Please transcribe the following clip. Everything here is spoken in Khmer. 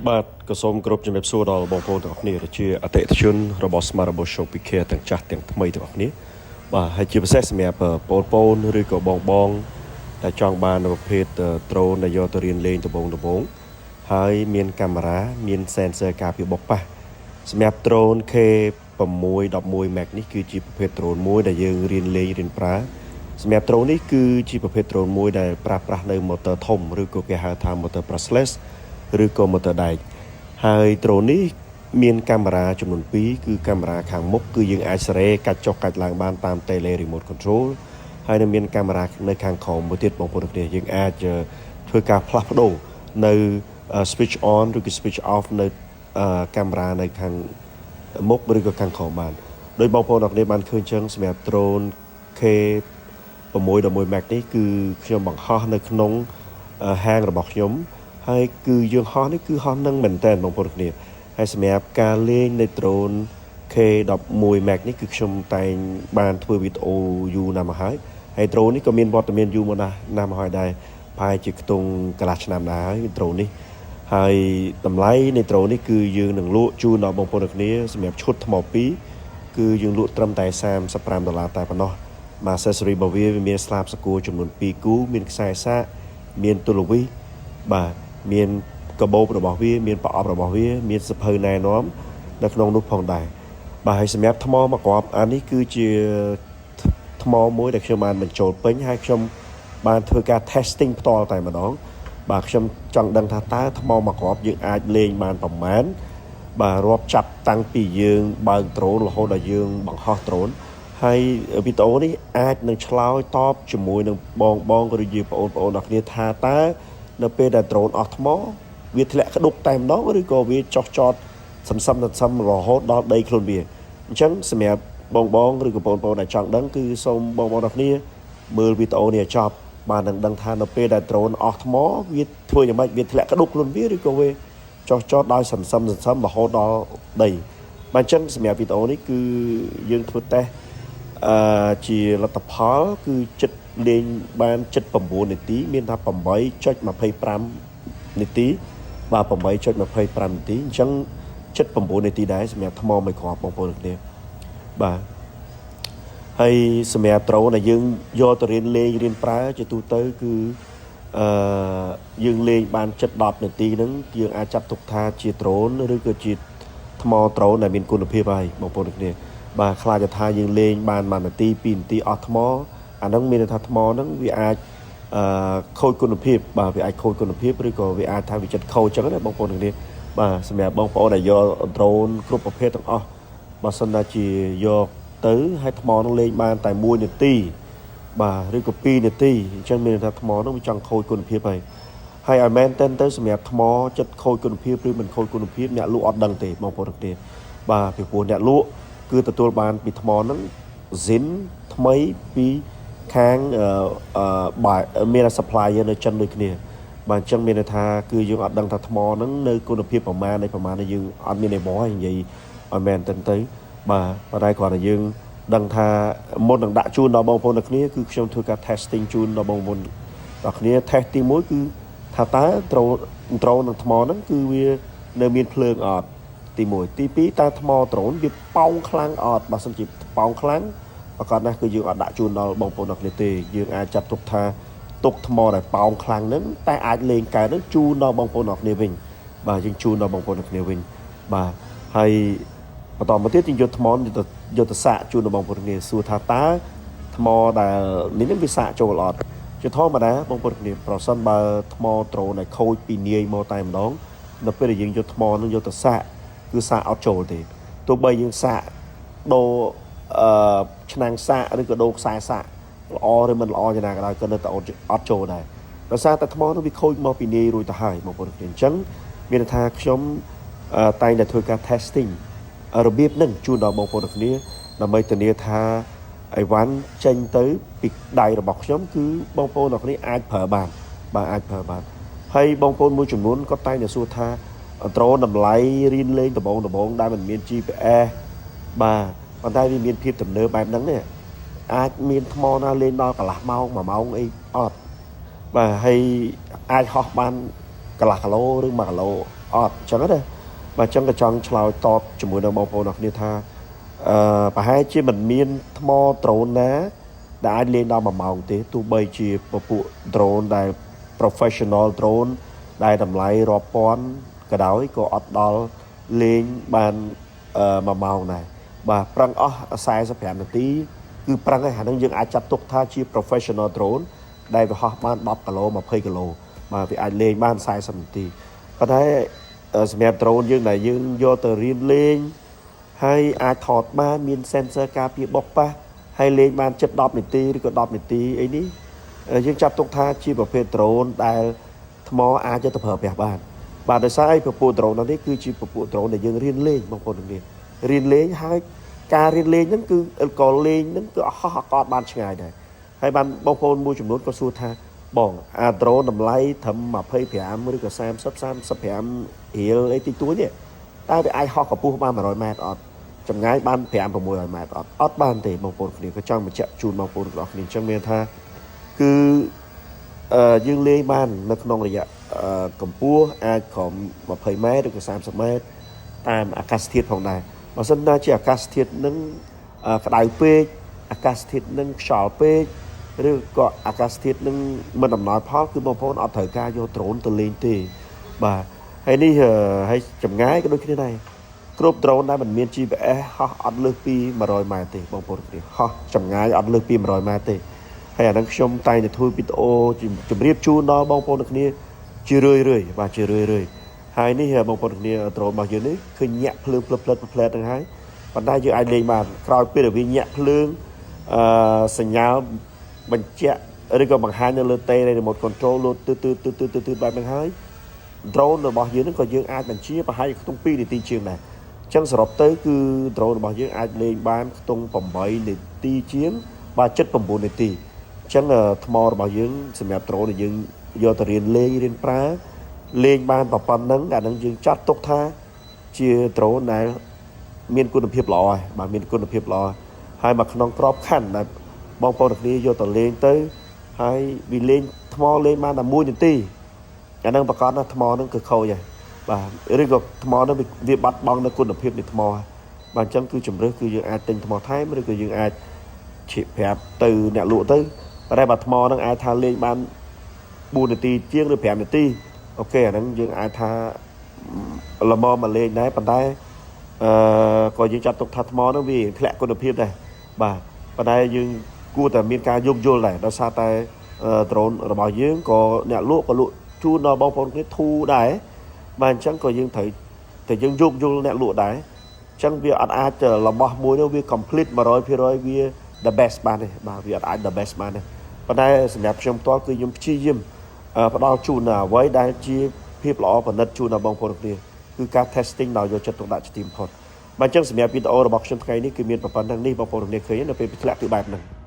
បាទក៏សូមគោរពជំរាបសួរដល់បងប្អូនទាំងអស់គ្នាដែលជាអតិថិជនរបស់ Smart Robot Shop Care ទាំងចាស់ទាំងថ្មីទាំងអស់គ្នាបាទហើយជាពិសេសសម្រាប់បងប្អូនឬក៏បងបងដែលចង់បានប្រភេទ drone ដែលយកទៅរៀនលេងដំបូងដំបូងហើយមានកាមេរ៉ាមាន sensor ការពារបុកប៉ះសម្រាប់ drone K611 Max នេះគឺជាប្រភេទ drone មួយដែលយើងរៀនលេងរៀនប្រើសម្រាប់ drone នេះគឺជាប្រភេទ drone មួយដែលប្រើប្រាស់នៅ motor ធំឬក៏គេហៅថា motor brushless ឬក៏ motor ដែកហើយ drone នេះមានកាមេរ៉ាចំនួន2គឺកាមេរ៉ាខាងមុខគឺយើងអាចសេរីកាច់ចុះកាច់ឡើងបានតាម tele remote control ហើយនឹងមានកាមេរ៉ានៅខាងក្រោមមួយទៀតបងប្អូនគ្នាយើងអាចធ្វើការផ្លាស់ប្ដូរនៅ switch on ឬក៏ switch off នៅកាមេរ៉ានៅខាងមុខឬក៏ខាងក្រោមបានដោយបងប្អូនអរគ្នាបានឃើញចឹងសម្រាប់ drone K 611 Max នេះគឺខ្ញុំបង្ហោះនៅក្នុងហាងរបស់ខ្ញុំហើយគឺយើងហោះនេះគឺហោះនឹងមែនតើបងប្អូនគ្នាហើយសម្រាប់ការលេងនៃ drone K11 Max នេះគឺខ្ញុំតែងបានធ្វើវីដេអូយូរណាស់មកហើយហើយ drone នេះក៏មានវត្តមានយូរមកណាស់ណាស់មកហើយដែរប្រហែលជាខ្ទង់កន្លះឆ្នាំដែរហើយ drone នេះហើយតម្លៃនៃ drone នេះគឺយើងនឹងលក់ជូនដល់បងប្អូនគ្នាសម្រាប់ឈុតថ្ម2គឺយើងលក់ត្រឹមតែ35ដុល្លារតែប៉ុណ្ណោះបាទ accessory របស់វាវាមានស្លាបសកួរចំនួន2គូមានខ្សែសាកមានទូលវីសបាទមានកាបូបរបស់វាមានប្រអប់របស់វាមានសភៅណែនាំនៅក្នុងនោះផងដែរបាទហើយសម្រាប់ថ្មមួយគ្រាប់អានេះគឺជាថ្មមួយដែលខ្ញុំបានបញ្ចូលពេញហើយខ្ញុំបានធ្វើការ testing ផ្ទាល់តែម្ដងបាទខ្ញុំចង់ដឹងថាតើថ្មមួយគ្រាប់យើងអាចលេងបានប្រមាណបាទរាប់ចាប់តាំងពីយើងបើកដ្រូនរហូតដល់យើងបង្ហោះដ្រូនហើយវីដេអូនេះអាចនឹងឆ្លើយតបជាមួយនឹងបងបងឬជាបងប្អូនអរគ្នាថាតើនៅពេលដែលដ្រូនអស់ថ្មវាធ្លាក់ក្ដុកតែម្ដងឬក៏វាចុះចតសន្សំសន្សំរហូតដល់ដីខ្លួនវាអញ្ចឹងសម្រាប់បងបងឬក៏បងប្អូនដែលចង់ដឹងគឺសូមបងប្អូនអរគ្នាមើលវីដេអូនេះឲ្យចប់បាននឹងដឹងថានៅពេលដែលដ្រូនអស់ថ្មវាធ្វើយ៉ាងម៉េចវាធ្លាក់ក្ដុកខ្លួនវាឬក៏វាចុះចតដោយសន្សំសន្សំរហូតដល់ដីបាទអញ្ចឹងសម្រាប់វីដេអូនេះគឺយើងធ្វើតេស្តអឺជាលទ្ធផលគឺចិត្តលេងបាន79នាទីមានថា8.25នាទីបាទ8.25នាទីអញ្ចឹង79នាទីដែរសម្រាប់ថ្មមួយគ្រាប់បងប្អូនគ្នាបាទហើយសម្រាប់ត្រូនដែលយើងយកទៅរៀនលេងរៀនប្រើជាទូទៅគឺអឺយើងលេងបានចិត្ត10នាទីហ្នឹងយើងអាចចាត់ទុកថាជាត្រូនឬក៏ជាថ្មត្រូនដែលមានគុណភាពហើយបងប្អូនគ្នាបាទខ្លាចថាយើងលេងបាន1នាទី2នាទីអស់ថ្មអាហ្នឹងមានន័យថាថ្មហ្នឹងវាអាចអឺខូចគុណភាពបាទវាអាចខូចគុណភាពឬក៏វាអាចថាវាចិត្តខូចចឹងណាបងប្អូនគ្នាបាទសម្រាប់បងប្អូនដែលយកដ្រូនគ្រប់ប្រភេទទាំងអស់បើសិនណាជាយកទៅហើយថ្មនឹងលេងបានតែ1នាទីបាទឬក៏2នាទីអញ្ចឹងមានន័យថាថ្មនឹងវាចង់ខូចគុណភាពហើយហើយឲ្យមែនទែនទៅសម្រាប់ថ្មចិត្តខូចគុណភាពឬមិនខូចគុណភាពអ្នកលក់អត់ដឹងទេបងប្អូនទាំងគ្នាបាទពីព្រោះអ្នកលក់គឺទទួលបានពីថ្មហ្នឹងស៊ីនថ្មីពីខាងអឺបាយមាន supplier នៅចិនដូចគ្នាបាទអញ្ចឹងមានន័យថាគឺយើងអត់ដឹងថាថ្មហ្នឹងនៅគុណភាពប្រមាណនៃប្រមាណនេះយើងអត់មានអីបោះនិយាយឲ្យមែនទែនទៅបាទប៉ុន្តែគ្រាន់តែយើងដឹងថាមុននឹងដាក់ជូនដល់បងប្អូនទាំងគ្នាគឺខ្ញុំធ្វើការ testing ជូនដល់បងប្អូនដល់គ្នា test ទី1គឺថាតើត្រូត្រូនឹងថ្មហ្នឹងគឺវានៅមានភ្លើងអត់ទី1ទី2តើថ្មត្រូនវាប៉ោងខ្លាំងអត់បើសិនជាប៉ោងខ្លាំងប្រកាសណាស់គឺយើងអត់ដាក់ជូនដល់បងប្អូនដល់គ្នាទេយើងអាចចាត់ទុកថាទុកថ្មដែលប៉ោងខ្លាំងហ្នឹងតែអាចលេងកើតហ្នឹងជូនដល់បងប្អូនដល់គ្នាវិញបាទយើងជូនដល់បងប្អូនដល់គ្នាវិញបាទហើយបន្តមកទៀតយើងយកថ្មយកទៅសាកជូនដល់បងប្អូនគ្នាសួរថាតើថ្មដែលនេះនឹងវាសាកចូលអត់ជាធម្មតាបងប្អូនគ្នាប្រសិនបើថ្មត្រូនដែលខូចពីនាយមកតែម្ដងនៅពេលដែលយើងយកថ្មនឹងយកទៅសាកគឺសាកអត់ចូលទេទោះបីយើងសាកដូរអឺឆ្នាំងសាកឬក៏ដូរខ្សែសាកល្អឬមិនល្អយ៉ាងណាក៏ដោយក៏នៅតែអត់ចូលដែរដោយសារតែថ្មនោះវាខូចមកពីនាយរួចទៅហើយបងប្អូនគ្នាអញ្ចឹងមានន័យថាខ្ញុំតែងតែធ្វើការ testing របៀបហ្នឹងជូនដល់បងប្អូនគ្នាដើម្បីធានាថាអីវ៉ាន់ចេញទៅពីដៃរបស់ខ្ញុំគឺបងប្អូនទាំងគ្នាអាចប្រើបានបាទអាចប្រើបានហើយបងប្អូនមួយចំនួនក៏តែងតែសួរថាត្រូនតម្លៃរៀនលេងដំបងដំបងដែលមិនមាន GPS បាទប៉ុន្តែវាមានភាពទំនើបបែបហ្នឹងនេះអាចមានថ្មណាលេងដល់កន្លះម៉ោង1ម៉ោងអីអត់បាទហើយអាចហោះបានកន្លះគីឡូឬ1គីឡូ អត់អញ្ចឹងណាបាទអញ្ចឹងក៏ចង់ឆ្លើយតបជាមួយនឹងបងប្អូនអរគ្នាថាប្រហែលជាមិនមានថ្ម drone ណាដែលអាចលេងដល់1ម៉ោងទេទោះបីជាពពួក drone ដែល professional drone ដែលតម្លៃរាប់ពាន់ក៏ដោយក៏អត់ដល់លេងបាន1ម៉ោងដែរបាទប្រឹងអស់45នាទីគឺប្រឹងហើយអានឹងយើងអាចចាត់ទុកថាជា professional drone ដែលវាហោះបាន10គីឡូ20គីឡូបាទវាអាចលេងបាន40នាទីប៉ុន្តែសម្រាប់ drone យើងដែលយើងយកទៅរៀនលេងហើយអាចថតបានមាន sensor ការពារបុកប៉ះហើយលេងបានជិត10នាទីឬក៏10នាទីអីនេះយើងចាត់ទុកថាជាប្រភេទ drone ដែលថ្មអាចយកទៅប្រើប្រាស់បានបាទដោយសារអីពពួក drone នេះគឺជាពពួក drone ដែលយើងរៀនលេងបងប្អូនទាំងនេះរៀនលេងហើយការរៀនលេងហ្នឹងគឺក៏លេងហ្នឹងគឺហោះអត់បានឆ្ងាយដែរហើយបានបងប្អូនមួយចំនួនក៏សួរថាបងអា drone តម្លៃត្រឹម25ឬក៏30 35រៀលអីតិចតួចនេះតើវាអាចហោះកម្ពស់បាន100ម៉ែត្រអត់ចម្ងាយបាន5 600ម៉ែត្រអត់អត់បានទេបងប្អូនគ្នាក៏ចង់បញ្ជាក់ជូនបងប្អូនទាំងអស់គ្នាអញ្ចឹងមានថាគឺយើងលេងបាននៅក្នុងរយៈកម្ពស់អាចក្រោម20ម៉ែត្រឬក៏30ម៉ែត្រតាមអាកាសធាតុផងដែរបើសិនណាជាអាកាសធាតុនឹងក្តៅពេកអាកាសធាតុនឹងខ្យល់ពេកឬក៏អាកាសធាតុនឹងមិនអំណោយផលគឺបងប្អូនអត់ត្រូវការយកដ្រូនទៅលេងទេបាទហើយនេះហើយចម្ងាយក៏ដូចគ្នាដែរគ្រប់ដ្រូនដែលមិនមាន GPS ហោះអត់លើសពី100ម៉ែត្រទេបងប្អូនគ្នាហោះចម្ងាយអត់លើសពី100ម៉ែត្រទេហើយអានឹងខ្ញុំតែងតែធ្វើវីដេអូជម្រាបជូនដល់បងប្អូនទាំងគ្នាជារឿយរឿយបាទជារឿយរឿយហើយនេះបងប្អូនទាំងគ្នា drone របស់យើងនេះឃើញញាក់ភ្លើងភ្លឹបផ្លិតផ្លែតហ្នឹងហើយប៉ុន្តែយើងអាចលេងបានក្រោយពេលដែលវាញាក់ភ្លើងសញ្ញាបញ្ជាក់ឬក៏បង្ហាញនៅលើតេ remote control លោតទឺទឺទឺទឺទឺបែបហ្នឹងហើយ drone របស់យើងហ្នឹងក៏យើងអាចបញ្ជាប្រហែលខ្ទង់2នាទីជាងដែរអញ្ចឹងសរុបទៅគឺ drone របស់យើងអាចលេងបានខ្ទង់8នាទីជាងបាទ79នាទីអញ្ចឹងថ្មរបស់យើងសម្រាប់ drone ដែលយើងយកទៅរៀនលេងរៀនប្រើលេងបានប៉ុណ្ណឹងអានឹងយើងចាត់ទុកថាជា drone ដែលមានគុណភាពល្អហើយបាទមានគុណភាពល្អហើយមកក្នុងក្របខ័ណ្ឌដែលបងប្អូនទាំងគ្នាយកទៅលេងទៅហើយវាលេងថ្មលេងបានតែ1នាទីអានឹងប្រកាសថាថ្មហ្នឹងគឺខូចហើយបាទឬក៏ថ្មហ្នឹងវាបាត់បង់នៅគុណភាពនៃថ្មហើយបាទអញ្ចឹងគឺជំរើសគឺយើងអាចទិញថ្មថែមឬក៏យើងអាចឆៀកប្រាប់ទៅអ្នកលក់ទៅប៉ុន្តែបើថ្មហ្នឹងអាចថាលេងបាន4នាទីជាងឬ5នាទីOK អាហ្នឹងយើងអាចថាល្មមមកលេងដែរប៉ុន្តែក៏យើងចាត់ទុកថាថ្មហ្នឹងវាធ្លាក់គុណភាពដែរបាទប៉ុន្តែយើងគួរតែមានការយោគយល់ដែរដោយសារតែ drone របស់យើងក៏អ្នកលក់ក៏លក់ជូនដល់បងប្អូនគ្នាធូរដែរបាទអញ្ចឹងក៏យើងត្រូវតែយើងយោគយល់អ្នកលក់ដែរអញ្ចឹងវាអត់អាចរបស់មួយនោះវា complete 100%វា the best បានទេបាទវាអត់អាច the best បានទេប៉ុន្តែសម្រាប់ខ្ញុំផ្ទាល់គឺខ្ញុំព្យាយាមផ្ដល់ជូននៅអ្វីដែលជាភាពល្អប្រណិតជូនដល់បងប្អូនគ្នាគឺការ testing ដោយយកចិត្តទុកដាក់ជាទីបំផុតបាទអញ្ចឹងសម្រាប់វីដេអូរបស់ខ្ញុំថ្ងៃនេះគឺមានប៉ុណ្្នឹងនេះបងប្អូនគ្នាឃើញនៅពេលធ្លាក់គឺបែបហ្នឹង។